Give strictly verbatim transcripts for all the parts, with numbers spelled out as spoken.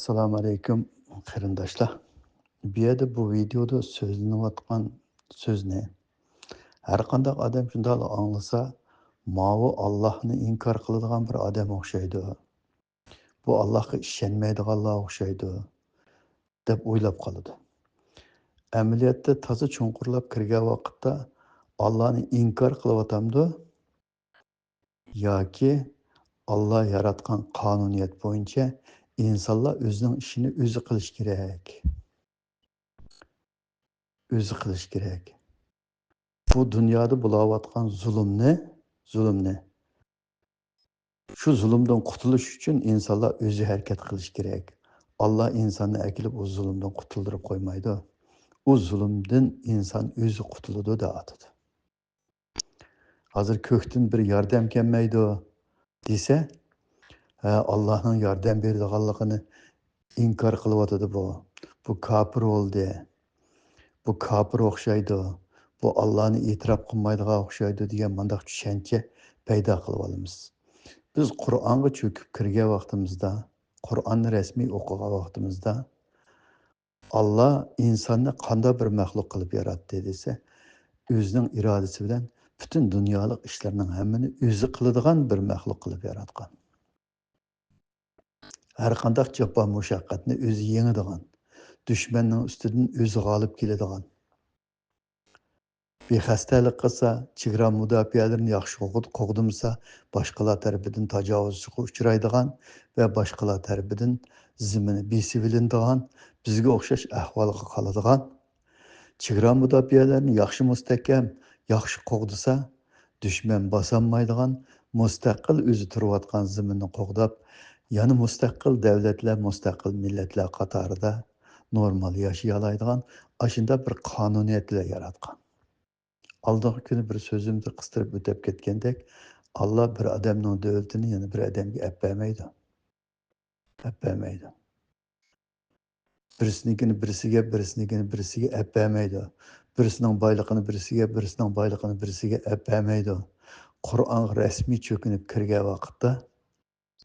ئەسسالامۇ ئەلەيكۇم، قېرىنداشلار. بۇ يەردە بۇ ۋىدېئودا سۆزلىنىۋاتقان سۆزنى ھەر قانداق ئادەم شۇنداقلا ئاڭلىسا، ماۋۇ ئاللاھنى ئىنكار قىلىدىغان بىر ئادەم ئوخشايدۇ، بۇ ئاللاھقا ئىشەنمەيدىغانلار ئوخشايدۇ، دەپ ئويلاپ قالىدۇ. ئەمەلىيەتتە تازا چوڭقۇرلاپ كىرگەن ۋاقىتتا ئاللاھنى ئىنكار قىلىۋاتامدۇ؟ ياكى ئاللا ياراتقان قانۇنىيەت بويىچە ئىنسانلار ئۆزىنىڭ ئىشىنى ئۆزى قىلىش كېرەك. ئۆزى قىلىش كېرەك. بۇ دۇنيادا بولاۋاتقان زۇلۇمنى، زۇلۇمنى، شۇ زۇلۇمدىن قۇتۇلۇش ئۈچۈن ئىنسانلار ئۆزى ھەرىكەت قىلىش كېرەك. ئاللا ئىنساننى ئەكېلىپ ئۇ زۇلۇمدىن قۇتۇلدۇرۇپ قويمايدۇ. ئۇ زۇلۇمدىن ئىنسان ئۆزى قۇتۇلىدۇ دەۋاتىدۇ. ھازىر كۆكتىن بىر ياردەم كەلمەيدۇ دېسە، ھە، ئاللاھنىڭ ياردەم بېرىدىغانلىقىنى ئىنكار قىلىۋاتىدۇ بۇ. بۇ كاپىر بولدى. بۇ كاپىر ئوخشايدۇ. بۇ ئاللانى ئېتىراپ قىلمايدىغان ئوخشايدۇ دېگەن مۇنداق چۈشەنچە پەيدا قىلىۋالىمىز. بىز قۇرئانغا چۆكۈپ كىرگەن ۋاقتىمىزدا، قۇرئاننى رەسمىي ئوقۇغان ۋاقتىمىزدا، ئاللا ئىنساننى قانداق بىر مەخلۇق قىلىپ ياراتتى دېسە، ئۆزىنىڭ ئىرادىسى بىلەن پۈتۈن دۇنيالىق ئىشلارنىڭ ھەممىنى ئۆزى قىلىدىغان بىر مەخلۇق قىلىپ ياراتقان. ھەر قانداق جاپا مۇشەققەتنى ئۆزى يېڭىدىغان، دۈشمەننىڭ ئۈستىدىن ئۆزى غالىب كېلىدىغان، بىخەستەلىك قىلسا، چېگرا مۇداپىئەلىرىنى ياخشى قوغ-، قوغدىمىسا، باشقىلار تەرىپىدىن تاجاۋۇزچىغا ئۇچرايدىغان ۋە باشقىلار تەرىپىدىن زېمىنى بېسىۋېلىنىدىغان، بىزگە ئوخشاش ئەھۋالغا قالىدىغان، چېگرا مۇداپىئەلىرىنى ياخشى مۇستەھكەم، ياخشى قوغدىسا، دۈشمەن باسالمايدىغان، مۇستەقىل ئۆزى تۇرۇۋاتقان زېمىننى قوغداپ، يەنە مۇستەقىل دەۋلەتلەر، مۇستەقىل مىللەتلەر قاتارىدا نورمال ياشىيالايدىغان ئاشۇنداق بىر قانۇنىيەتلەر ياراتقان. ئالدىنقى كۈنى بىر سۆزۈمدە قىستۇرۇپ ئۆتۈپ كەتكەندەك، ئاللا بىر ئادەمنىڭ دۆلىتىنى يەنە بىر ئادەمگە ئەپ بەرمەيدۇ. ئەپ بەرمەيدۇ. بىرسىنىڭكىنى بىرسىگە، بىرسىنىڭكىنى بىرسىگە ئەپ بەرمەيدۇ. بىرسىنىڭ بايلىقىنى بىرسىگە، بىرسىنىڭ بايلىقىنى بىرسىگە ئەپ بەرمەيدۇ. قۇرئانغا رەسمىي چۆكۈنۈپ كىرگەن ۋاقىتتا،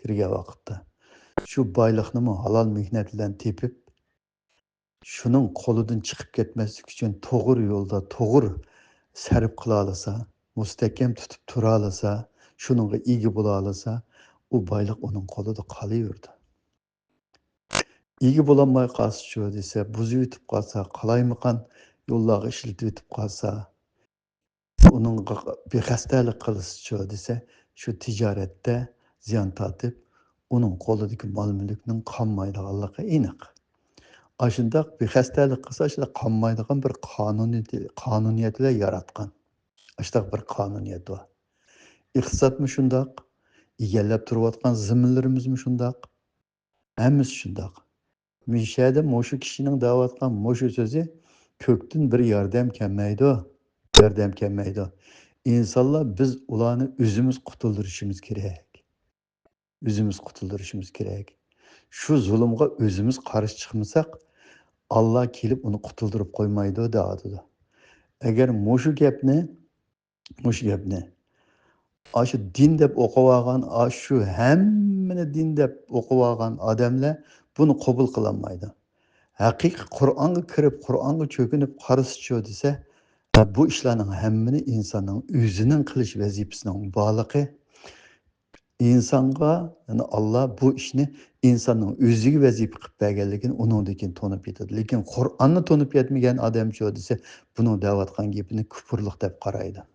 كىرگەن ۋاقىتتا، شۇ بايلىقنىمۇ ھالال مېھنەت بىلەن تېپىپ، شۇنىڭ قولىدىن چىقىپ كەتمەسلىك ئۈچۈن توغرا يولدا توغرا سەرپ قىلالىسا، مۇستەھكەم تۇتۇپ تۇرالىسا، شۇنىڭغا ئىگە بولالىسا، ئۇ بايلىق ئۇنىڭ قولىدا قالىۋېرىدۇ. ئىگە بولالماي قالسىچۇ دېسە، بۇزۇۋېتىپ قالسا، قالايمىقان يوللارغا ئىشلىتىۋېتىپ قالسا، ئۇنىڭغا بىخەستەلىك قىلسىچۇ دېسە، شۇ تىجارەتتە زىيان تارتىپ، ئۇنىڭ قولىدىكى مال-مۈلۈكنىڭ قالمايدىغانلىقى ئېنىق. ئاشۇنداق بىخەستەلىك قىلسا، ئاشۇنداق قالمايدىغان بىر قانۇنىيىتى، قانۇنىيەتلەر ياراتقان. ئاشۇنداق بىر قانۇنىيەت بار. ئىقتىسادمۇ شۇنداق، ئىگىلەپ تۇرۇۋاتقان زېمىنلىرىمىزمۇ شۇنداق. ھەممىسى شۇنداق. مىشەدە مۇشۇ كىشىنىڭ دەۋاتقان مۇشۇ سۆزى، كۆكتىن بىر ياردەم كەلمەيدۇ، ياردەم كەلمەيدۇ. ئىنسانلار، بىز ئۇلارنى ئۆزىمىز قۇتۇلدۇرۇشىمىز كېرەك. ئۆزىمىز قۇتۇلدۇرۇشىمىز كېرەك. شۇ زۇلۇمغا ئۆزىمىز قارشى چىقمىساق، ئاللا كېلىپ ئۇنى قۇتۇلدۇرۇپ قويمايدۇ، دەۋاتىدۇ. ئەگەر مۇشۇ گەپنى مۇشۇ گەپنى. ئاشۇ دىن دەپ ئوقۇۋالغان، ئاشۇ ھەممىنى دىن دەپ ئوقۇۋالغان ئادەملەر بۇنى قوبۇل قىلالمايدۇ. ھەقىقىي قۇرئانغا كىرىپ، قۇرئانغا چۆكۈنۈپ قارىسىچۇ دېسە، بۇ ئىشلارنىڭ ھەممىنى ئىنساننىڭ ئۆزىنىڭ قىلىش ۋەزىپىسىنىڭ بارلىقى. ئىنسانغا، يەنى ئاللا بۇ ئىشنى ئىنساننىڭ ئۆزىگە ۋەزىپە قىلىپ بەرگەنلىكىنى ئۇنىڭدىن كېيىن تونۇپ يېتىدۇ. لېكىن قۇرئاننى تونۇپ يەتمىگەن ئادەمچۇ دېسە، بۇنىڭ دەۋاتقان گېپىنى كۇپۇرلۇق دەپ قارايدۇ.